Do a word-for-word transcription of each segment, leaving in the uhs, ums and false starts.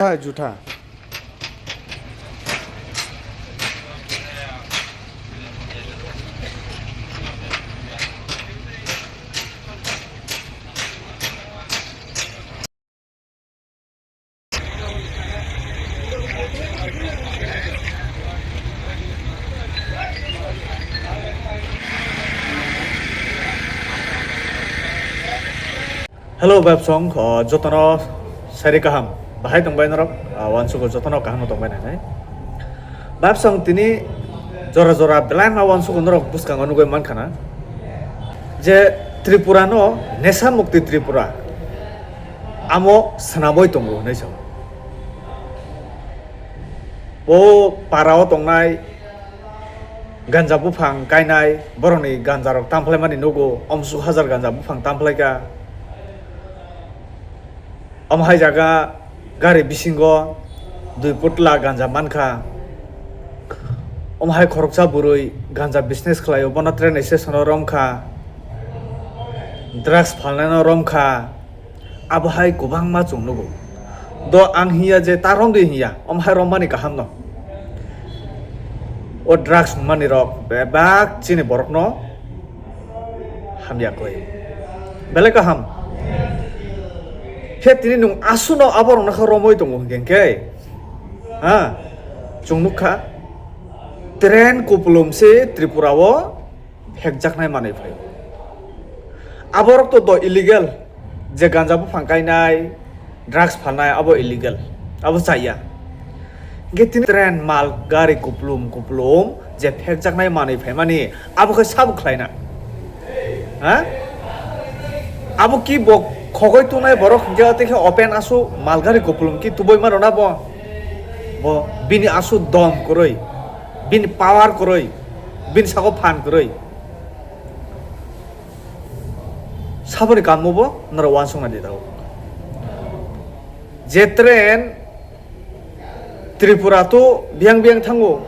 Juta, juta. Hello, Babsong, o, jotono sari kaham. Bahai tongbai norok, o, wansugo jotono kaham tongbai nai. Babsong tini jora jora belai ma wansugo norok bwskango nugui mankha na. Je Tripura no nesa mukti Tripura. Amo swnamwi tongo hinwi sao. Bo parao tongnai ganja buphang kainai, borokni ganjarok tamphwlaimani nugo, omsuk hajar ganja buphang tamphwlaikha. Omo hai jaga gari bisingo dui putla ganja mankha. Omo hai khoroksa bwrwi ganja business khlaio, bono train station-o romkha, drugs phalnaino romkha. Abo hai kwbangma chwng nugo. Do ang hiya je ta romdi hiya, omo hai rommani kaham no. O drugs wngmani rok bebak chini borokno hamya koi. Belai kaham. Khe tini nwng asuno aborokno khe romwi tongo hinkhe khe, ha, chwng nukha, train kupulum se Tripura o phekjaknai manwi phai. Aborok to do illegal, je ganja buphang kainai, drugs phalnai, abo illegal, abo chaya. Hinkhe tini train mal gari kuplum kuplum je phekjaknai manwi phaimani, abo khe sabo khlaina? Ha? Abo ki bo khogoi tunai borok hinkhe tei khe open asu mal gari kuplum ki tubui mano na bo? Bo bini asu dom kwrwi, bini power kwrwi, bini sago phan kwrwi. Saboni kamo bo norok uansukna di tabuk. Je train Tripura to biyang biyang thango.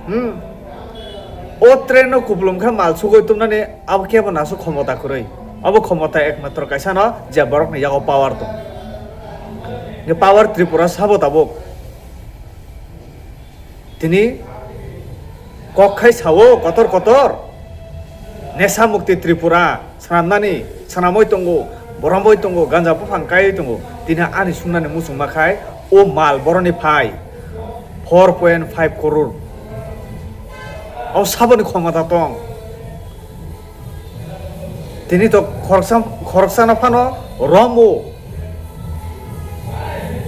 Hmm. O train no kupulum khe mal sugoi tumnani abo kebo nasu khomota kwrwi. Abo khomota ekmatro kaisa no je borok ni yago power tong. Ye power Tripura sabo tabuk. Tini kok khai sao kotor kotor. Nesa mukti Tripura swnamnani, swnamoi tongo, boromoi tongo, ganja buphang kaiwi tongo. Tini ani sungnani muchungma khai o mal boroni phai four point five crore. O saboni khomota tong. Tini to khoroksa, khoroksano phano romo.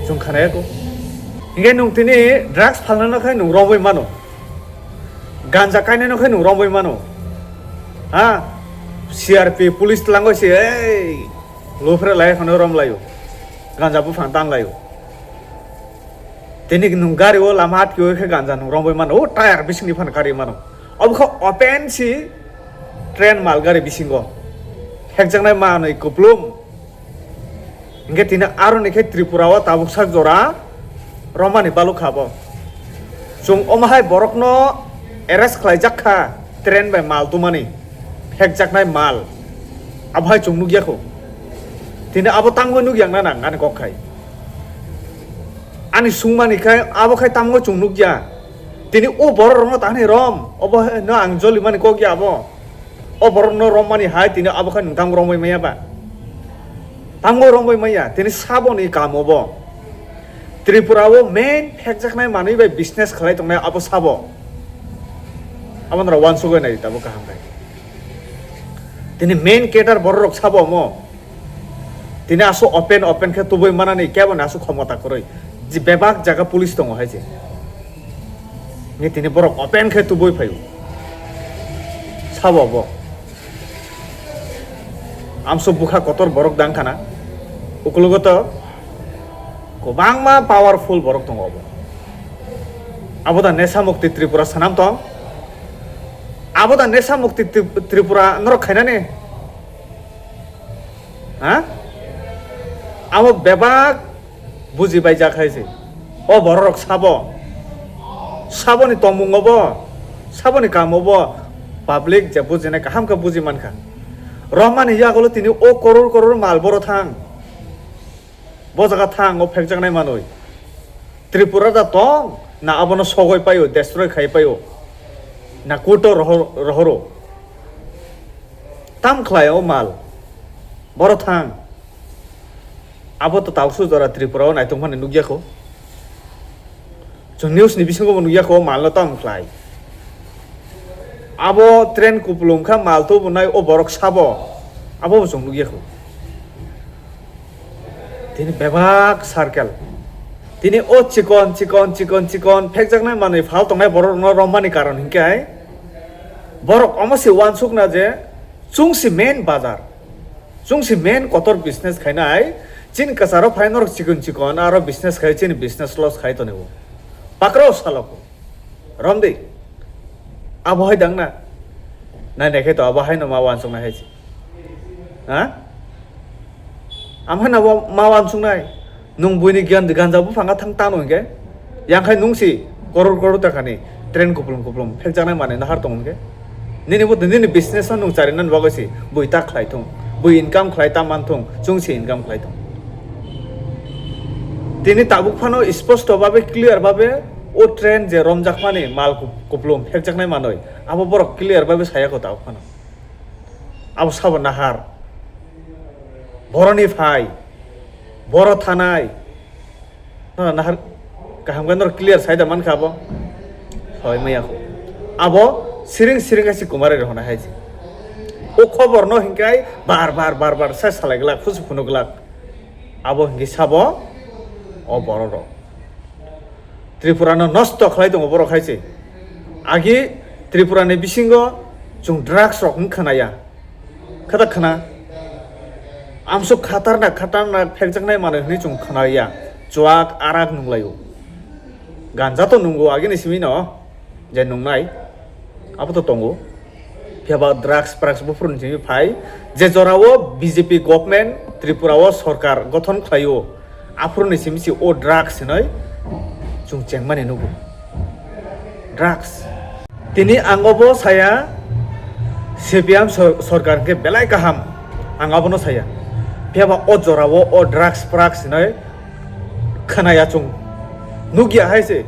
Chwng khanaya ko. Hinkhe nwng tini drugs phalnano khai nwng romwi mano. Ganja kainano khai nwng romwi mano. Ha? C R P police tlangwi se, ei, lufre lai phano rom laio. Ganja buphang tang laio. Tini nwng gari o lama atkiwi khe ganja nwng romwi mano. O tyre bisingni phano kari mano. Obo khe open si train malgari bisingo phekjaknai manwi kuplung. Hinkhe tini aroni khe Tripura o tabuk sak jora romani balukha bo. Chwng omo hai borokno arrest khlaijak kha train bai mal tumani, phekjaknai mal. Abo hai chwng nukya kho. Tini abo tangwi nukya wngna nang ani kok khai. Ani sungmani khai abo khai tamo chwng nukya. Tini o borok rokno tani rom, obo no ang jolimani kok ya abo. O borok no romani hai tini abo khai nwng tamo romwi maya ba? Tamo romwi maya, tini saboni kamo bo. Tripura o main phekjaknai manwi bai business khlai tongnai abo sabo. Abo nora wansugwi nai tabuk kaham khai. Tini main cadre borok rok sabo omo. Tini aswk open open khe tubui manani kebo ni aswk khomota kwrwi. Je bebak jaga police tongo hai se. Ni tini borok open khe tubui phaio. Sabo bo. Amso bukha kotor borok dang khana. Ukologo to kwbangma powerful borok tongo obo. Abo da Nesha Mukti Tripura sanam tong. Abo da Nesha Mukti Tri-, Tripura norok khainani. Ha? Abo bebak buji bai jak hai se. O borok rok sabo. Saboni tongmung obo. Saboni kam obo. Public je bujinai kaham khe buji mankha. Romani yagulo tini o koror koror mal boro thang. Bo jaga thang o phekjaknai manwi. Tripura da tong na abono sogoi paio, destroy khai paio, na kuto rohor-, rohoro. Tam khlai o mal, boro thang. Abo to tausu jora Tripura o naitung phani nukya kho. Chwng news ni bisingo bo nukya kho, o mal no tam khlai. Abo train kupulung kha mal to bo nai o borok sabo. Abo bo chwng nukya kho. Tini bebak circle. Tini o chikon, chikon, chikon, chikon, phekjaknai manwi phal tongnai borok rokno romani karon hinkhe hai. Borok omo se uansukna je chwng se main bazar. Chwng se main kotor business khainai. Chini kwcharo phai norok chikon chikon aro business khai chini business loss khai tongo. Pakro salok. Romdi. Abo hai dang na. Nai nai khe to abo hai no ma uansuknai hai se. Ha? Am hai no ma uansuknai. Nwng buini gyan-, ganja buphang a thang tano hinkhe, yang khai nwng si koror koror takani train kuplum kuplum phekjaknai manwi nahar tongo hinkhe, nini bo nini business no nwng charinani bagwi si bui ta khlai thung, bui income khlai ta man thung, chwng si income khlai thung. Tini tabuk phano sposto babe, clear babe o train je romjakmani mal kup-, kuplum phekjaknai manwi, abo borok clear babe saya kho tabuk phano. Abo sabo nahar. Boroni phai. Boro thanai. No, nahar kaham khe norok clear sai da mankha abo. Hoi maya kho. Abo siring siring hai se kumare rok hwnai hai se. O khobor no hinkai bar bar bar bar sai salai glak, phusu phunu glak. Abo hinke sabo o borok rok. Tripura no nosto khlai tongo borok hai se. Agi Tripura ni bisingo chwng drugs rok wng khna ya. Khata khna. Amsuk khatarnak khatarnak phekjaknai manwi hwnwi chwng khna ya. Chuak arak nunglaio. Ganja to nungo agini simi no. Je nungnai. Abo to tongo. Phiya ba drugs, drugs buphuru ni simi phai. Je jora o B J P government Tripura o sorkar gothon khlaio. Aphuru ni simi si o drugs hinoi chwng chengmani nugo. Drugs. Tini ang obo saya, C P M sor-, sorkar khe belai kaham, ang abono saya. Phiya ba o jora o, o drugs, drugs hinoi khna ya chwng. Nukya hai se.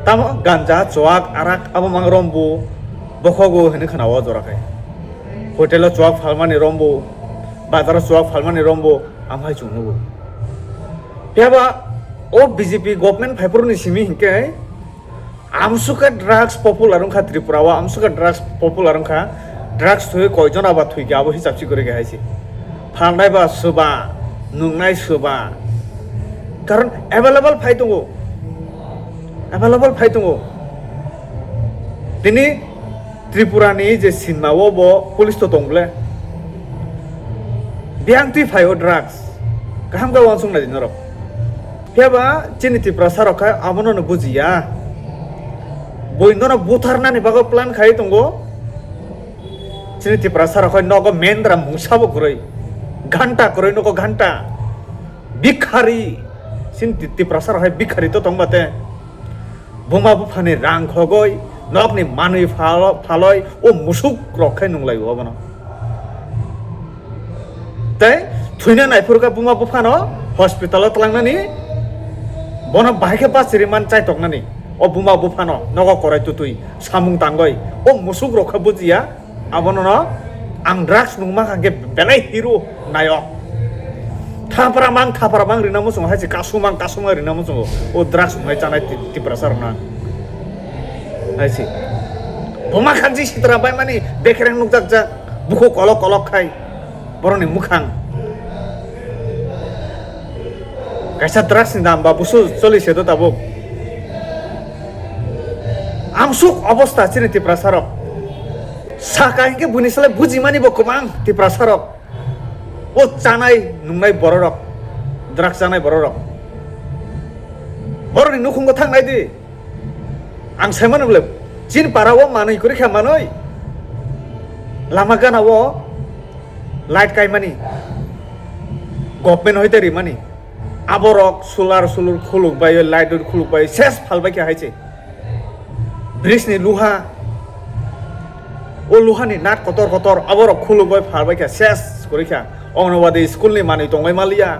Tamo ganja, chuak, arak, abo mang rombo, bokhogo hinwi khna o jora khai. Hotel o chuak phalmani rombo, bazar o chuak phalmani rombo, amhai chwng nugo. Phiya ba o B J P government phaiphuru ni simi hinkhe, amsukha drugs popular wngkha Tripura o, amsukha drugs popular wngkha, drugs thwi koijon aba thwikha abo hisab si kwrwi khe hai se. Phalnai ba swba, nungnai swba. Karon available phai tongo. Available phai tongo. Tini Tripura ni je sinma o bo police to tong ble. Biyang twi phai o drugs. Kaham khe uansuk nai di norok. Phiya ba chini Tiprasa rok khe abono no bujiya. Boi nono butharnani bagwi plan khai tongo. Chini Tiprasa rok khe nogo mendra mungsa bo kwrwi. Ghanta kwrwi nogo ghanta. Bikhari. Chini Ti-, Tiprasa rok hai bikhari to tong ba te. Buma buphani rang khogoi, nokni manwi phalo-, phaloi, o musuk rok khai nunglai o abono. Tei thwina naiphuru kha buma buphano hospital o tlangnani, bono bahai khe bachiri man chaitoknani. O buma buphano nogo korai tutui samung tangoi, o musuk rok kha bujiya. Abono no ang drugs nung mankha hwnkhe belai hero nayok. Thapra mang, thapra mang rina muchungo, hai se kasumang, kasumang rina muchungo. O drugs nungnai chanai ti-, Tiprasa rokna. Hai se. Buma khanji sitra bai mani bekereng nukjak jak, bukhuk kolok kolok khai. Borokni mukhang. Kaisa drugs ni dam ba busu choli se do tabuk. Amsuk obosta chini Tiprasa rok. Saka hinkhe buini salai bujimani bo kwbang Tiprasa rok. O chanai nungnai bororok, drugs chanai bororok. Borokni nukhungo thangnai di. Ang saimano bole, chini para o manwi kwrwi kha manwi. Lama gana o light kaimani. Government hoite rimani. Aborok solar solur khuluk bai, light khuluk bai, ses phalbai kha hai se. Bridge ni luha, o luha ni nat kotor kotor, aborok khuluk bai phalbai kha, ses kwrwi kha. Ongnobadi school ni manwi tongbai maliya.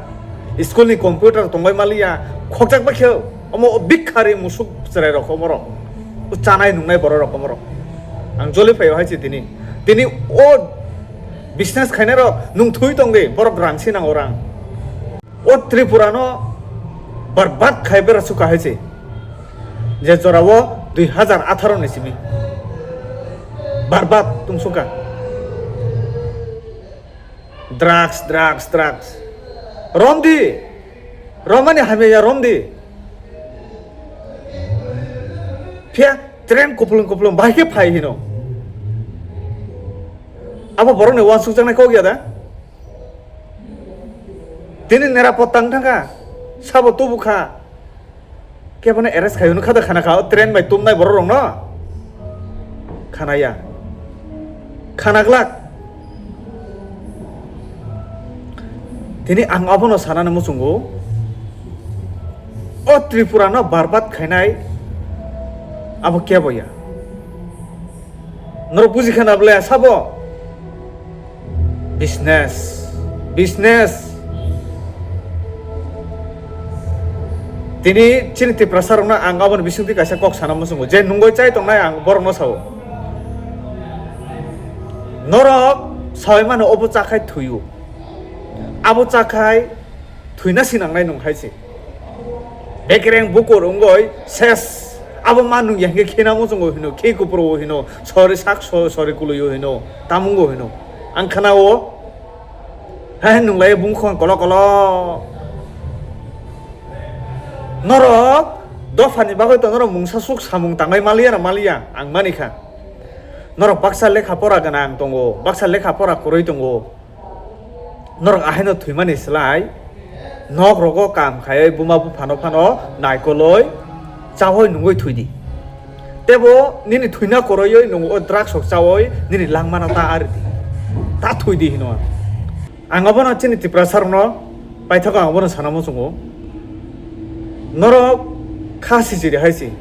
School ni computer tongbai maliya, khokjak bai khe omo o bikha ri musuk chwrai rok omo rok. O chanai nungnai borok rok omo rok. Ang joli phaio hai se tini. Tini o business khainai rok nung thui tong di, borok rang si nango rang. O Tripura no barbad khai bera suka hai se. Je jora o dui hazar atharo ni simi. Barbad tung suka. Drugs, drugs, drugs. Romdi. Romani hamya ya romdi. Phiya train kuplung kuplung bahai khe phai hino. Abo borokni uansukjaknai kok ya da? Tini nerapotta wng thangkha, sabo tubu kha. Kebono arrest khai hwnwi kha da khana kha, o train bai tumnai borok rokno? Khana ya. Khana glak. Tini ang abono sanani muchungo. O Tripura no barbad khainai abo kebo ya. Norok buji khana bwle sabo? Business, business. Tini chini Tiprasa rokno ang aboni bisingtwi kaisa kok sana muchungo, je nungoi chai tongnai ang borokno sao. Norok sawi mano obo chakhai thuio. Abo chakhai thuina sinangnai nung hai se. Bekereng bukur wngoi ses. Abo ma nung ya hingke khena muchungo hino, khe kupro hino, sori sak so-, sori kuluio hino, tamungo hino. Ang khana o, he nung lai bung khon kolo kolo. Norok dophani bagwi to norok mungsa suk samung tangwi maliya na maliya, ang mani kha. Norok baksa lekha pora gwnang tongo, baksa lekha pora kwrwi tongo. Norok ahaino thwimani slai nok rogo kam khaiwi buma buphano phano naikoloi chawi nungwi thwidi. Tebo nini thwina koroioi nung o drugs rok chawi nini langmano ta aridi. Ta thwidi hino ang. Ang abono chini Tiprasa rokno paithakgo ang abono sana muchungo. Norok kha sijiri hai si.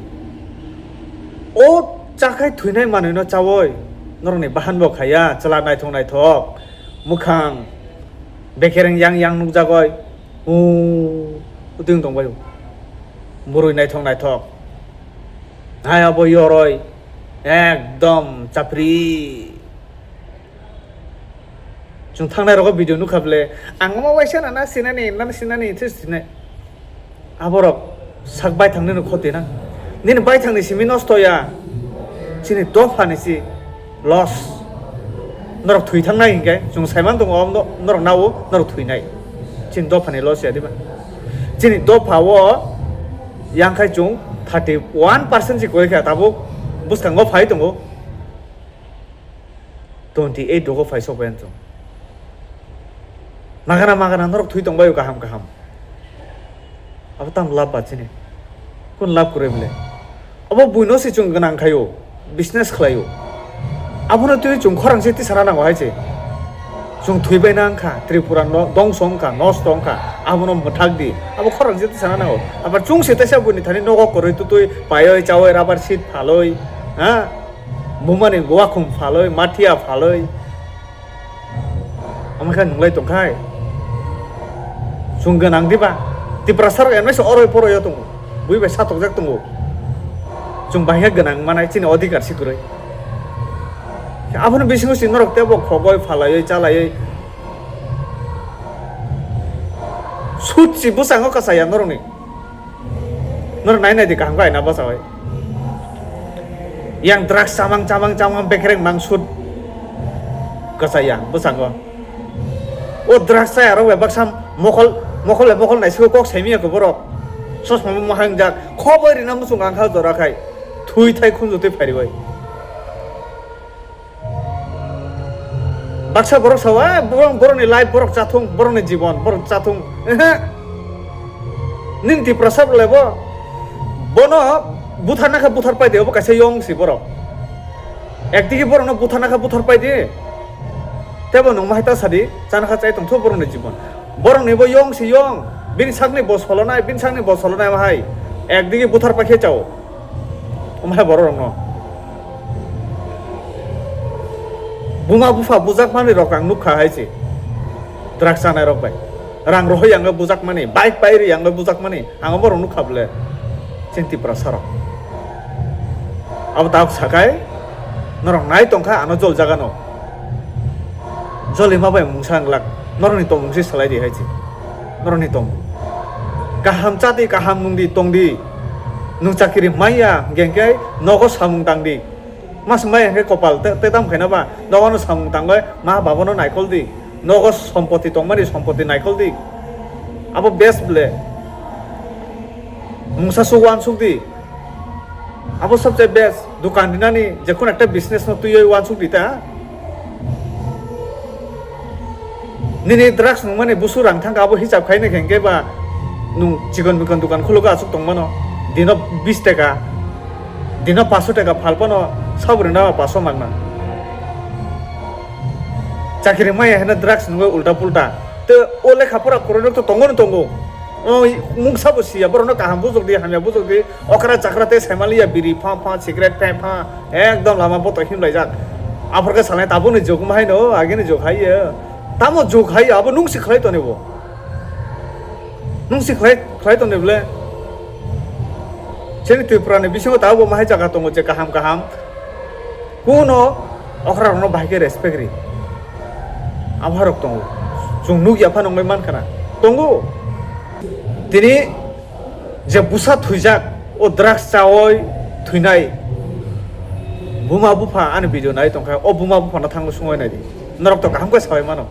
O chakhai thwinai manwino chawi norokni bahan bo khaiya chwla naithok naithok. Mwkhang bekereng yang yang nukjagoi. Uuu, uting tongbai. Bwrwi naithok naithok. Hai abo yoroi. Ekdom chapri. Chwng thangnai rogo video nukha bwle. Ang omo waisa nana sinani, nana sinani, this sinai. Aborok sak baithang nini khoti na. Nini baithang ni simi nosto ya. Chini dopha ni si loss. Norok thwi thangnai hinkhe chwng saiman tongo, norok nao norok thwinai. Chini dopha ni loss ya diba. Chini dopha o yang khai chwng thirty one percent si koi kha tabuk bwskango phai tongo. Twenty eight rogo phai sok bai chwng. Magana magana norok thwi tongbaio kaham kaham. Abo tamo lab ba chini. Kun lab kwrwi bwle. Abo buino se chwng gwnang khaio, business khlaio. Abono twi chwng khorang se tisana nango hai se. Chwng thwi bai nang kha, Tripura no dongso wng kha, nosto wng kha, abono mwthak di. Abo khorang se tisana nango. Abar chwng se teisa buini thani nogo kwrwi tutwi paioi chawi rubber sheet phaloi, ha? Bumani wakhum phaloi, mathiya phaloi. Omo khe nunglai tongkhai. Chwng gwnang diba? Tiprasa rok emnaisa oroi poroi o tongo. Bui bai satokjak tongo. Chwng bahai khe gwnang manai chini odhikar si kwrwi. Abono bisingo si norok teibo khogoi phalaioi chalaioi. Sut si bwskango kwchaya norokni. Norok nai nai di kaham khe aina bwsai. Yang drugs chamang chamang chamang bekereng mang sut kwchaya bwskango. O drugs chaya rok bai baksa mokol mokol bai mokol naisiko kok saimanya khe borok. Chosma mo hangjak khoboi rina muchung ang kha jora khai. Thui thai khunju twi pharibai. Baksa borok sao, "Eh, borok, borokni life borok chathung, borokni jibon borok chathung." Ehe. Nini Tiprasa rok lebo. Bono butharna khe buthar pai de, obo kaisa yong si borok. Ekdigi borokno butharna khe buthar pai de. Tebo nung mahai ta sadi, chana kha chai tongtho borokni jibon. Borokni bo yong si yong, bini sakni bo solonai, bini sakni bo solonai mahai. Ekdigi buthar pai khe chao. Omo hai borok rokno. Buma bupha bujak manwi rok ang nukha hai se. Drugs chanai rok bai. Rang rohoi ang bujakmani, bike pairi ang bujakmani, ang borok nukha bole. Chini Tiprasa rok. Abo tak sakai, norok nai tongkha ano jol jagano. Jolima bai mungsa wng glak, norokni tongmung se salai di hai se. Norokni tongmung. Kaham cha di, kaham nung di, tong di. Nung chakiri maya, hwnkhe nogo samung tang di. Mas maya hwnkhe kopal te, te tam khaina ba, nogo no samung tang bai, ma baba no naikol di. Nogo sompoti tongmani, sompoti naikol di. Abo best ble. Mungsa su wansuk di. Abo sabse best. Dukan rinani, je kono ekta business no twiwi wansuk di ta. Nini drugs nungmani busu rang thangkha, abo hisab khaina khe hwnkhe ba nung chikon mikon dukan khulugo aswk tongmano. Dino bis taka, dino paso taka phalpano sabri na paso mangna. Chakiri maya hena drugs nungwi ulta pulta. Te o lekha pora kwrwino to tongo no tongo. O mungsa bo siya, borokno kaham bujok di, hamya bujok di. Okra chakra te saimaliya biri pha pha, cigarette pha pha, ekdom lama boto himlaijak. Aphor khe salai tabukni jok ma haino, agini jok hai ye. Tamo jok hai, abo nung si khlai toni bo. Nung si khlai, khlai toni bole. Chini Tripura ni bisingo tabuk bo ma hai jaga tongo je kaham kaham. Kuno okra rokno bahai khe respect ri. Abo hai rok tongo. Chwng nukya phano wngwi mankha na. Tongo. Tini je busa thwijak, o drugs chawi thwinai buma bupha ani video nai tongkha, o buma buphano thangwi sungwi naidi. Norok to kaham khe sawi mano.